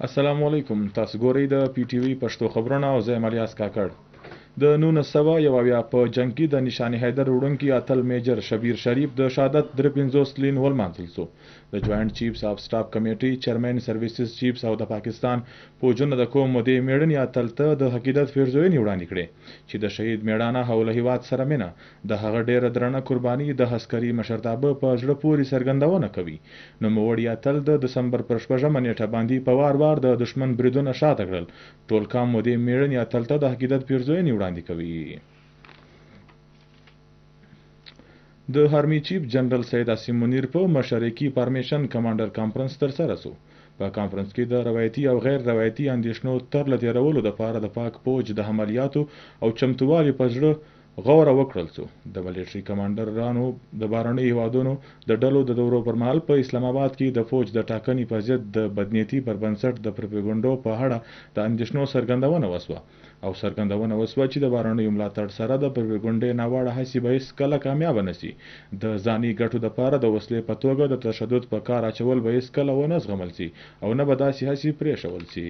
السلام علیکم، تاسو ګورئ د پي ټي وي پښتو خبرونه او زه یم الیاس کاکړ. د 1971 په جنګ کې د نشان حیدر وړونکي اتل میجر شبیر شریف د شهادت 53 تلین ولمانځل سو. د جوائنټ چیفس آف سټاف کمیټې چیئرمین، سروسز چیفس او د پاکستان پوجونه د کوم مودې میړني اتل ته د حقیقت پیرزوینې وړاندې کړې چې د شهید میړانه او له هیواد سره مینه د هغه ډیره درنه قرباني د عسکري مشرتابه په زړه پورې څرګندونه کوي. نوموړي اتل د دسمبر پر 6مه نیټه باندې په وار وار د دښمن بریدونه شاته کړل. ټول قام مو دې میړني اتل ته د حقیقت پیرزوینې وړاندې کوي. د آرمي چیف جنرال سید عاصم منیر په مشرۍ کې فارمیشن کمانډر کانفرنس ترسره سو. په کانفرنس کې د روایتي او غیر روایتي اندېښنو تر له تېرولو دپاره د پاک پوج د عملیاتو او چمتووالي په زړه غوره وکړل سو. د ملټري کمانډرانو د بهرنیو هیوادونو د ډلو د دورو پر مهال په اسلام آباد کې د فوج د ټاکنې په ضد د بدنیتي پر بنسټ د پروپاګنډو په اړه د اندېښنو څرګندونه وسوه او څرګندونه وسوه چې د بهرنیو ملاتړ سره د پروپاګنډې ناوړه هڅې به هېڅکله کامیابه نه سي. د ځاني ګټو دپاره د وسلې په توګه د تشدد په کار اچول به هېڅکله ونه زغمل سي او نه به داسې هڅې پرېښول سي.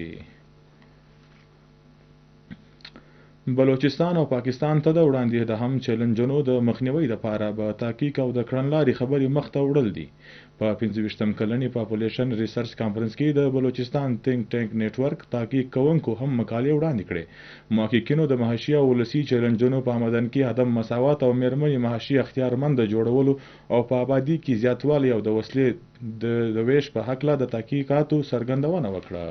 بلوچستان او پاکستان ته د وړاندې د هم چیلنجونو د مخنیوي دپاره به تحقیق او د کړنلارې خبرې مخته وړل دي. په 25 کلنې پاپولیشن ریسرچ کانفرنس کې د بلوچستان تینک ټینک نیټورک تحقیق کوونکو هم مقالې وړاندې کړې. محققینو د معاشي او ولسي چیلنجونو په آمدن کې عدم مساوات او میرمنې معاشي اختیارمند جوړولو او په آبادي کې زیاتوالی او د وسلې د ویش په هکله د تحقیقاتو څرګندونه وکړه.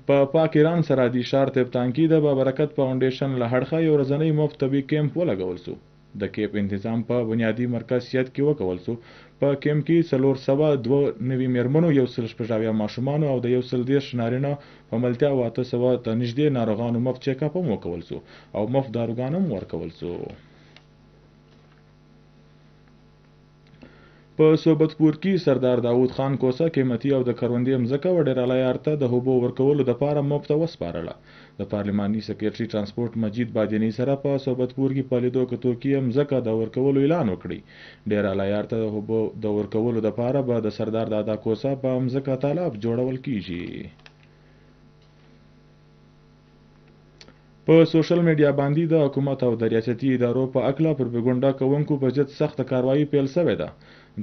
په پاک ایران سرحدي ښار تفتان کې د بابرکت فاونډیشن له اړخه یو ورځنی مفت طبي کیمپ ولګول سو. د کیمپ انتظام په بنیادي مرکز صحت کې وکول سو. په کیمپ کې 492 میرمنو، 176 ماشومانو او د 130 نارینه په ملتیا او 800 ته نږدې ناروغانو مفت چیک اپ هم وکول سو او مفت داروګان هم ورکول سو. په صحبتپور کې سردار داود خان کوسه قیمتي او د کروندې مځکه وډیراله یار ته د اوبو ورکولو دپاره مفته وسپارله. د پارلماني سکرټري ترانسپورت مجید بادیني سره په صحبتپور کې په لیدو کتو کې مځکه د ورکولو اعلان وکړي. ډیراله یار ته د اوبو د ورکولو دپاره به د سردار دادا کوسه په مځکه تالاب جوړول کیږي. په سوشل میډیا باندې د حکومت او د ریاستي ادارو په اکله پروپاګنډا کوونکو په ضد سخته کاروایی پیل شوې ده.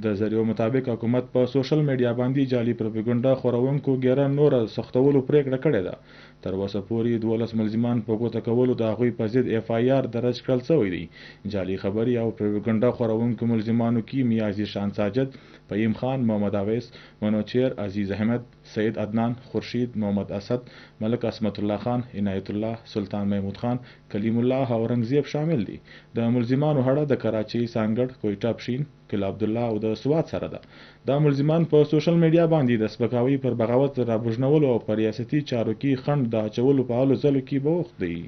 د ذریعو مطابق حکومت په سوشل میډیا باندې جعلي پروپاګنډا خورونکو ګیره نوره سختولو پرېکړه کړې ده. تر اوسه پورې 12 ملزمان په ګوته کولو د هغوی په ضد اف آی آر درج کړل شوی دی. جعلي خبرې او پروپاګنډا خورونکو ملزمانو کې میاں ذیشان ساجد، فهیم خان، محمد اویس، منوچیر، عزیز احمد، سید عدنان، خورشید، محمد اسد، ملک عصمت الله خان، عنایت الله، سلطان محمود خان، کلیم الله او اورنګزیب شامل دي. د ملزمانو اړه د کراچۍ، سانګړ، کویټه، پښین، قلعه عبدالله او د سوات سره ده. دا ملزمان په سوشل میډیا باندې د سپکاوي پر بغاوت رابوږنولو او په ریاستي چارو کې خنډ د اچولو په هلو ځلو کې بوخت دي.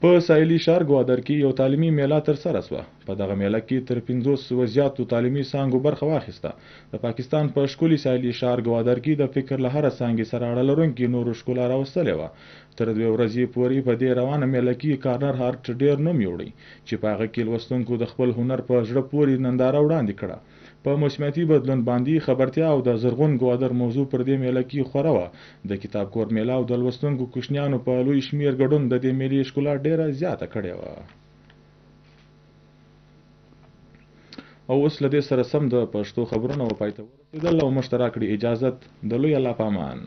په ساحلي ښار ګوادر کې یو تعلیمي میله ترسره سوه. په دغه میله کې تر 500 زیاتو تعلیمي څانګو برخه واخیسته. د پاکستان په ښکلي ساحلي ښار ګوادر کې د فکر له هره څانګې سره اړه لرونکي نورو ښکلا راوستلې وه. تر 2 ورځې پورې په دې روانه میله کې کارنر هارټ ډېر نوم یوړی چې په هغه کې لوستونکو د خپل هنر په زړه پورې ننداره وړاندې کړه. په موسمیاتي بدلون باندې خبرتیا او د زرغون ګوادر موضوع پر دې میله کې خوره وه. د کتاب کور میله او د لوستونکو کوچنیانو په لوی شمېر ګډون د دې میلې ښکلا ډېره زیاته کړې وه. او اوس له دې سره سم د پښتو خبرونه و پای ته ورسېدل او موږ ته راکړي اجازت. د لوی الله په امان.